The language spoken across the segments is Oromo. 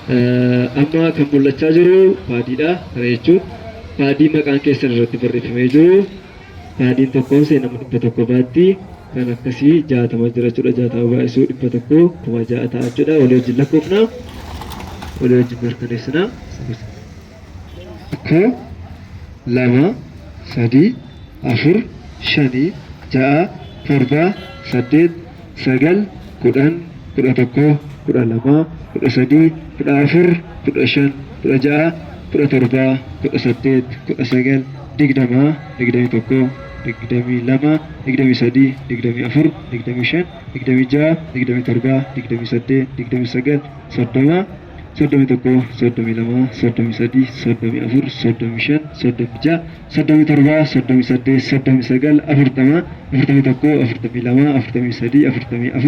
Amma kan mul'achaa jiru paadiidha. Kana jechuun paadii maqaan keessan irratti barreeffamee jiru paadiin tokkoon see nama 100 baatti. Kan akkasii 60 jira jechuudha. 60 baay'isuu 100 6,000 ta'a jechuudha. Walii wajjin lakkoofna. Walii wajjin mirkaneessina. 1, 2, 3, 4, 5, 6, 7, 8, 9, 10, 11, 12, 13, 14, 15, 16, 17, 18, 19, 20, 21, 22, 23, 24, 25, 26, 27, 28, 29, 30, 31, 32, 33, 34, 35, 36, 37, 38, 39, 40, 41, 42, 43,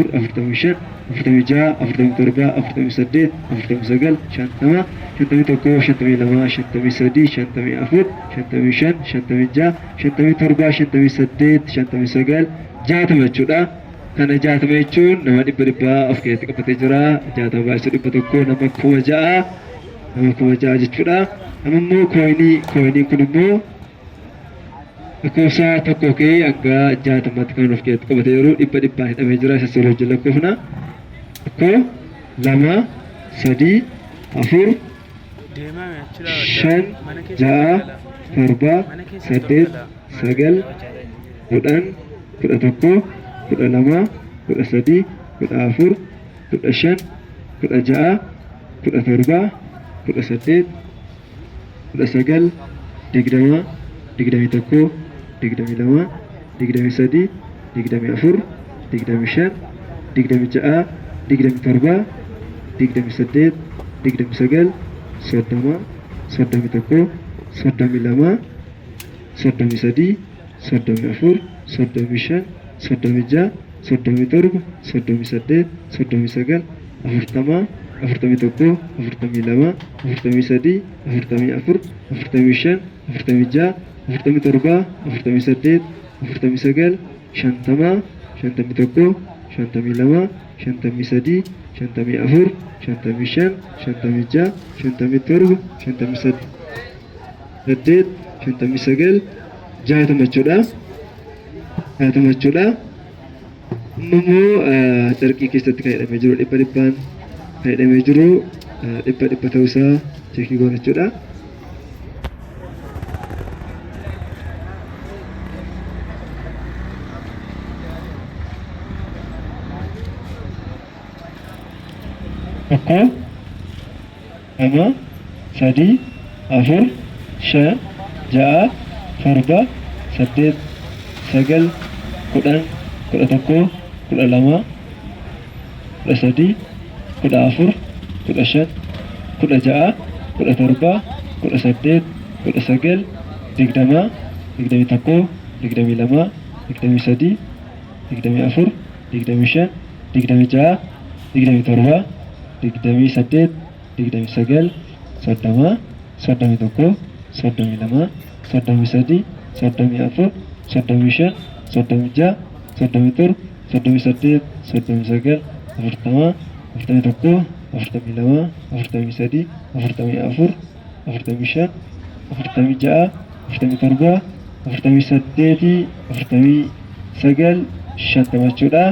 44, 45, 46, 47, 48, 49, 50, 51, 52, 53, 54, 55, 56, 57, 58, 59, 60 jechuudha. Kana 60 jechuun nama dhibba dhibbaa of keessatti qabatee jira. 60 baay'isuu 100 nama 6,000, nama 6,000 jechuudha. Amma immoo kooyinii, kooyiniin kun immoo lakkoofsa tokko ka'ee hanga 60tti kan of keessatti qabatee jiru dhibba dhibbaan hidhamee jira. Isa sirrii wajjin lakkoofna. 1, 2, 3, 4, 5, 6, 7, 8, 9, 10, 11, 12, 13, 14, 15, 16, 17, 18, 19, 20, 21, 22, 23, 24, 25, 26, 27, 28, 29, 30, 31, 32, 33, 34, 35, 36, 37, 38, 39, 40, 41, 42, 43, 44, 45, 46, 47, 48, 49, 50, 51, 52, 53, 54, 55, 56, 57, 58, 59, 60 jechuudha. 60 jechuudha. Amma immoo carqii keessatti kan hidhamee jiru dhibba dhibbaan kan hidhamee jiru dhibba dhibba ta'uusaa cheekii goona jechuudha. Tokko, 2, 3, 4, 5, 6, 7, 8, 9, 10, 11, 12, 13, 14, 15, 16, 17, 18, 19, 20, 21, 22, 23, 24, 25, 26, 27, 28, 29, 30, 31, 32, 33, 34, 35, 36, 37, 38, 39, 40, 41, 42, 43, 44, 45, 46, 47, 48, 49, 50 jechuudha.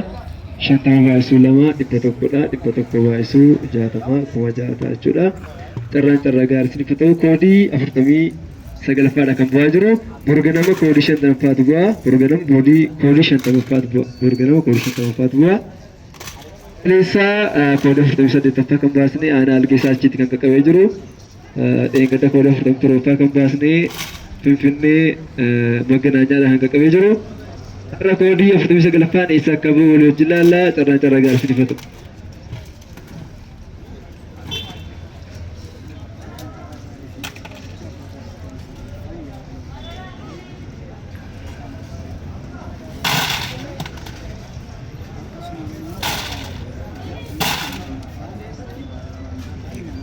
50 baay'isuu 2 100dha. 100 baay'isuu 60 6,000 ta'a jechuudha. Carraan carraa gaarii isiniif haa ta'u. Koodii 49ffaadha kan bu'aa jiru. Boru ganama koodii 50ffaatu bu'a. Boru ganama boodii koodii 50ffaatu bu'a. Boru ganama koodii 50ffaatu bu'a. Kaleessa koodii 48ffaa kan baasne aanaa Algeessaa achitti kan qaqqabee jiru. Dheengadda koodii 47ffaa kan baasne Finfinnee Magganaanyaadhaan kan qaqqabee jiru. Har'a koodii 49ffaan eessa akka bu'u walii wajjin ilaalla. Carraan carraa gaarii isiniif haa ta'u.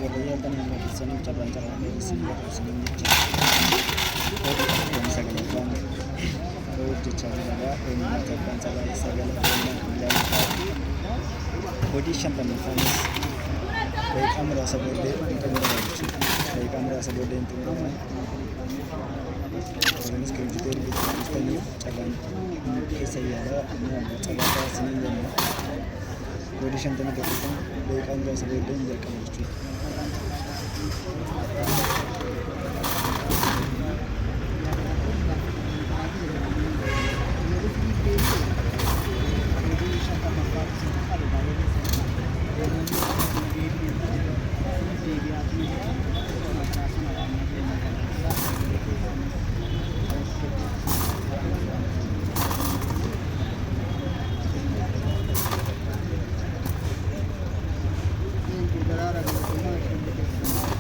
Warra yaaltan hunda keessaniif carraan carraa gaarii isin godha isiniin jecha. Koodii 49ffaan ba'uuf jechaa jira. Eenyummaa carraan carraa isaa gala oolmaa ilaaluu. Koodii 50ffaanis Daqiiqaa muraasa booddee hin xumurama jechuudha. Daqiiqaa muraasa booddee hin xumurama. Warreen iskiriiptii ergachuu jirtaniif carraan keessa yaalaa amma carraa ta'aa isiniin jenna. Koodii 51ffaan daqiiqaa muraasa booddee hin jalqaba jechuudha.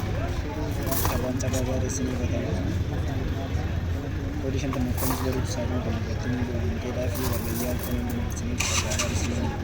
Carraan carraa gaarii isiniif haa ta'u. Koodii 50ffanis garuu sa'aatii kana irratti ni bu'a fi warra yaaltan hundumaa isiniif carraa gaarii isiniif haa ta'u.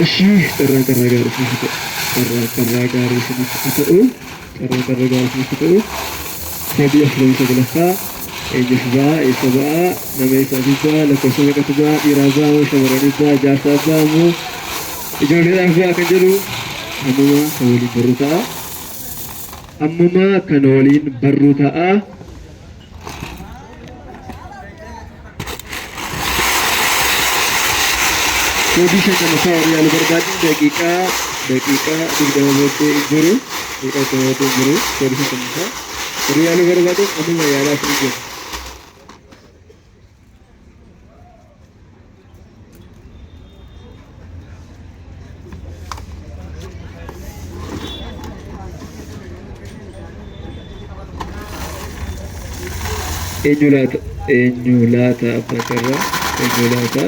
Ishii carraa carraa gaarii isiniif haa ta'u. Carraa carraa gaarii isiniif haa ta'u. Carraa carraa gaarii isiniif haa ta'u. Koodii 49ffaa eenyuuf ba'a? Eessa ba'a? Nama eessaatiif ba'a? Lakkoofsa meeqatu ba'a? Dhiiraaf ba'a moo shamarraniif ba'a? Jaarsaaf ba'a moo ijoolleedhaaf ba'a kan jedhu ammuma kan waliin barru ta'a. Ammuma kan waliin barru ta'a. Koodii 50ffaa warri yaaluu barbaadan daqiiqaa 20 booddee hin jiru. Daqiiqaa 20 booddee hin jiru. Koodii 50ffaa warri yaaluu barbaadan ammuma yaalaa isin jenna. Eenyu laata? Eenyu laata abbaa carraa? Eenyu laata?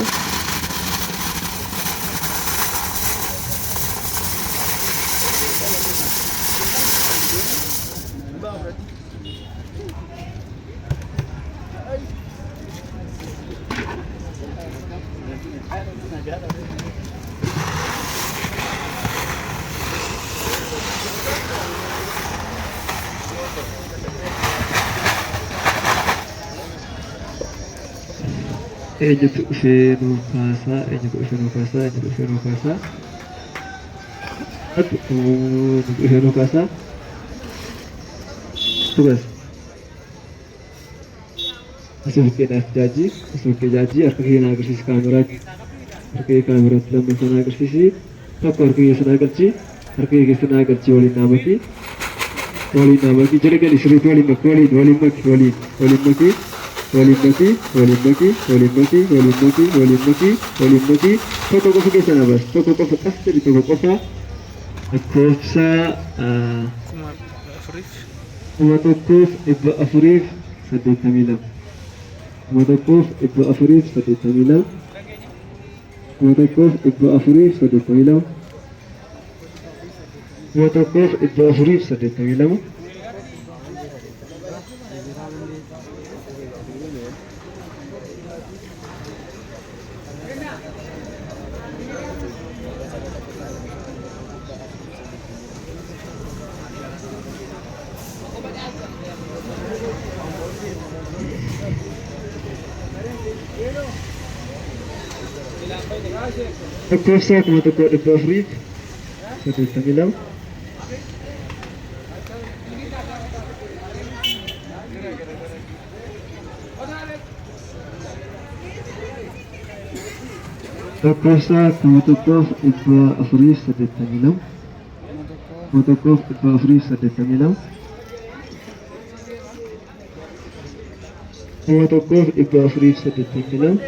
Eenyutu dhufee nuu kaasaa? Eenyutu dhufee nuu kaasaa? Eenyutu dhufee nuu kaasaa? Eenyutu dhufee nuu kaasaa? Tukas. Asii bukkee naaf jaajii, asii bukkee jaajii, harka kee na agarsiisi kaameraatti. Harka kee kaameraatti lammaffaa na agarsiisi. Tokko harka kee sana galchi, harka kee keessa naa galchi waliin naa maki. Waliin naa maki, jala gali sirriitti waliin maki, waliin, waliin maki, waliin, waliin maki, waliin maki, waliin maki, waliin maki, waliin maki, waliin maki, waliin maki. Tokko qofa keessa naa baasi, tokko qofa qas jedhi tokko qofa. Lakkoofsa 4400. 1482. 1482. 1482. 1482. Lakkoofsa 1482. Lakkoofsa 1482. 1482. 1482.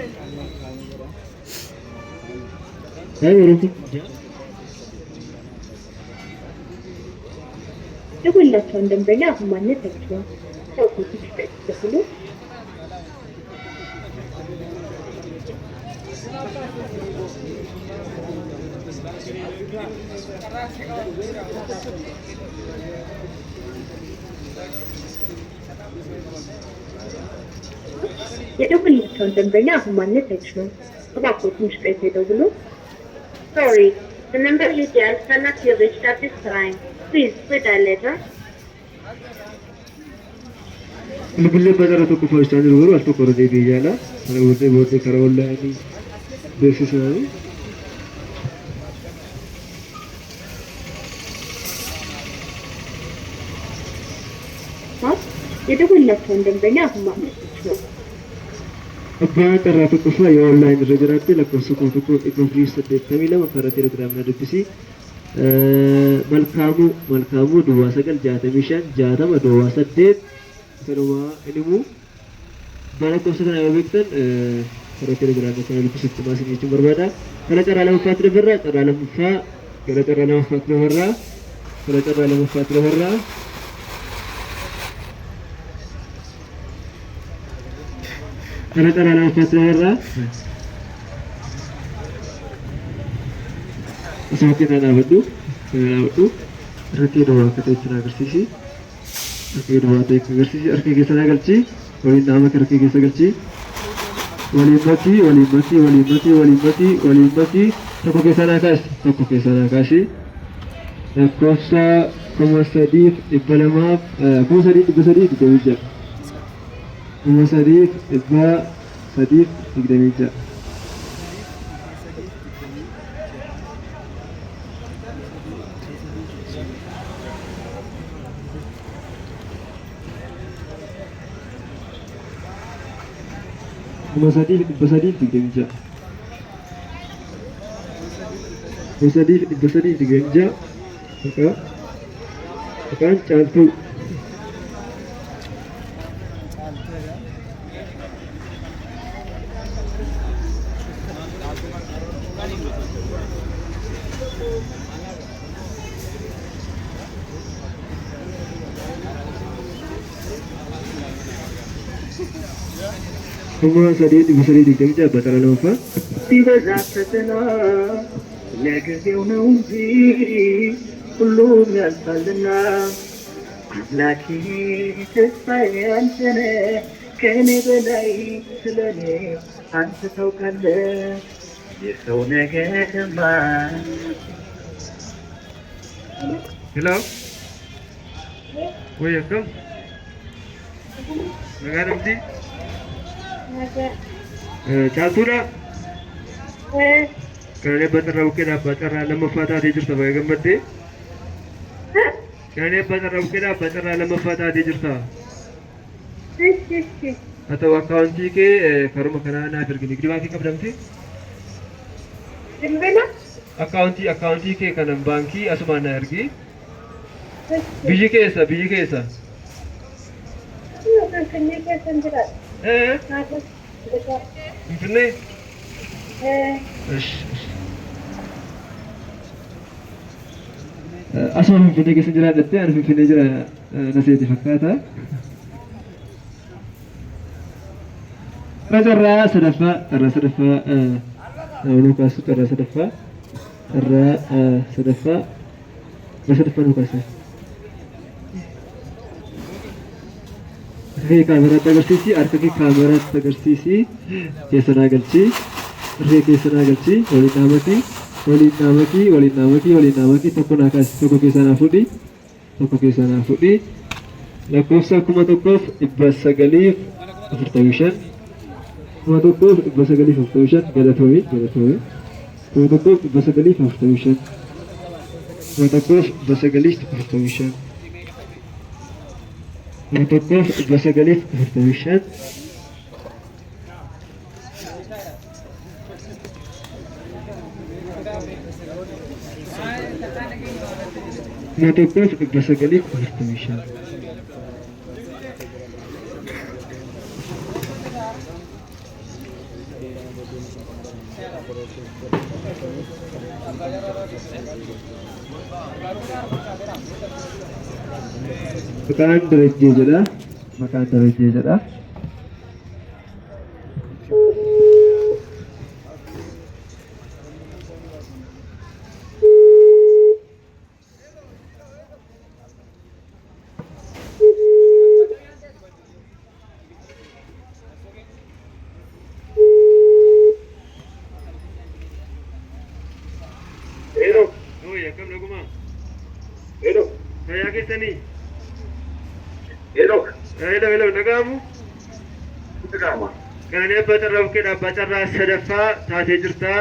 Baay'ee yeroo kun የደወሉላቸውን ደንበኛ አሁን ማግኘት አይችሉም። ሲደውሉ የደወሉላቸውን ደንበኛ አሁን ማግኘት አይችሉም። እባክዎ ትንሽ ቆይተው ይደውሉ። Sorry, the number you dialed cannot be reached at this time. Please redial later. Bilbillee abbaa tokko fa'aa jiru garuu al tokko irra deebi'ee yaala. Kana booddee karaa onlaayinii beeksisanii. የደወሉላቸውን ደንበኛ አሁን ማግኘት አይችሉም። Abbaa carraa tokkoffaa yoo onlaayinii irra jiraatte lakkoofsa 1482 karaa telegiraamii na dubbisi. Malkaamuu 09 65 60 08 sanumaa inimuu abbaa lakkoofsa kana yoo beektan karaa telegiraamii kana dubbisutti maasin jechuun barbaada. Gara carraa lammaffaatti dabarraa, carraa lammaffaa, gara carraa lammaffaatti dabarraa, gara carraa lammaffaatti dabarraa. Gara carraa lammaffaatti dabarraa. Asumatti na dhaabadhu. Na dhaabadhu. Harka kee duwwaa akka ta'etti na agarsiisi. Harka kee duwwaa ta'e agarsiisi. Harka keessa na galchi. Waliin dhaama harka keessa galchi. Waliin makii, waliin makii, waliin makii, waliin makii, waliin makii. Tokko keessa naa kaasi. Tokko keessa naa kaasi. Lakkoofsa 3200, 3326. 3326. 3326. 3326. Maqaa maqaan Caaltuu. 3326 abbaa carraa lammaffaa. ሲበዛ ፈተና ለጊዜው ነው እንጂ ሁሉም ያልፋልና፣ አምላኬ ተስፋዬ አንተ ነህ፣ ከእኔ በላይ ስለኔ አንተ ታውቃለህ። የሰው ነገርማ Hello. Wai akkam? Nagaa namti? Caaltuudha? Qananii abbaa carraa bukkee abbaa carraa lammaffaa taatee jirta, baay'ee gammaddee. Qananii abbaa carraa bukkee abbaa carraa lammaffaa taatee jirta. Haa ta'u, akkaawuntii kee karuma kanaa naaf ergi. Nigdi baankii qabdamti? Akkaawuntii kee kanan baankii asumaan na ergi. Biyyi keessa, biyyi keessa? Finfinnee? Ish. Asuma Finfinnee keessa jiraadhattee ani Finfinnee jira na seeti fakkaata. Carraa sadaffaa, carraa sadaffaa nuu kaasu, carraa sadaffaa, carraa sadaffaa, carraa sadaffaa nuu kaasa. Harka kee kaameraatti agarsiisi, harka kee kaameraatti agarsiisi, keessa naa galchi, harka kee keessa naa galchi, waliin dhaamati, waliin dhaamati, waliin dhaamati, waliin dhaamati, tokko naa kaasi, tokko keessaa naa fuudhi, tokko keessaa naa fuudhi. Lakkoofsa 1945. 1945 galatoomii galatoomii. 1945. 1945. 1945. 1945. Maqaan Darajjee jedha. Maqaan Darajjee jedha. Hello, Ooyi akkam nagumaa? hello, Fayyaa keessanii? hello. Hello hello nagaamu? Dhaga'ama. Qananii abbaa carraa bukkeedha abbaa carraa sadaffaa taatee jirta.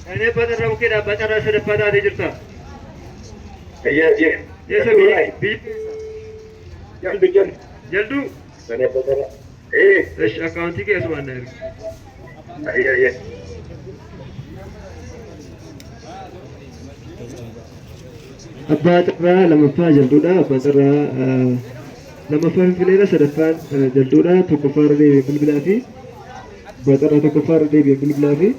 Qananii abbaa carraa bukkeedha abbaa carraa sadaffaa taatee jirta. Yes, yes. Eessa biyya biyya Jaldu, jaldu. Jalduu? Qananii abbaa carraa. Eh, Esh akkaawuntii kee asumaan na ergi. yes, yes. Abbaa carraa lamaffaa jalduudha. Abbaa carraa lammaffaa Finfinneedha. Sadaffaan jalduudha. Tokkoffaa irra deebi'ee bilbilaa fi abbaa carraa tokkoffaa irra deebi'ee bilbilaa fi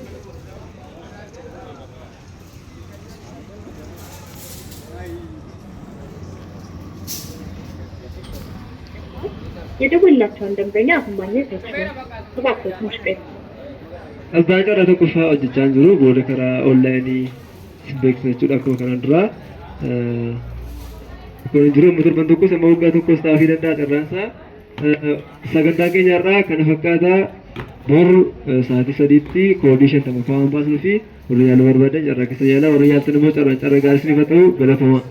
የደወሉላቸውን ደንበኛ አሁን ማግኘት አይችሉም። እባክዎ ትንሽ ቆዩ። Abbaa carraa tokkoffaa hojjechaa hin jiru. Booda karaa onlaayinii sin beeksisa jechuudha. Akkuma kanaan dura kun hin jiru. Amma torban tokkos amma waggaa tokkos ta'uu danda'a carraan isaa. Sagantaa keenya irraa kana fakkaata. Bor sa'aatii 3tti koodii 50ffaa waan baasnuu fi warri yaaluu barbaadan carraa keessa yaalaa, warri yaaltan immoo carraan carraa gaarii isiniif haa ta'u, galatoomaa.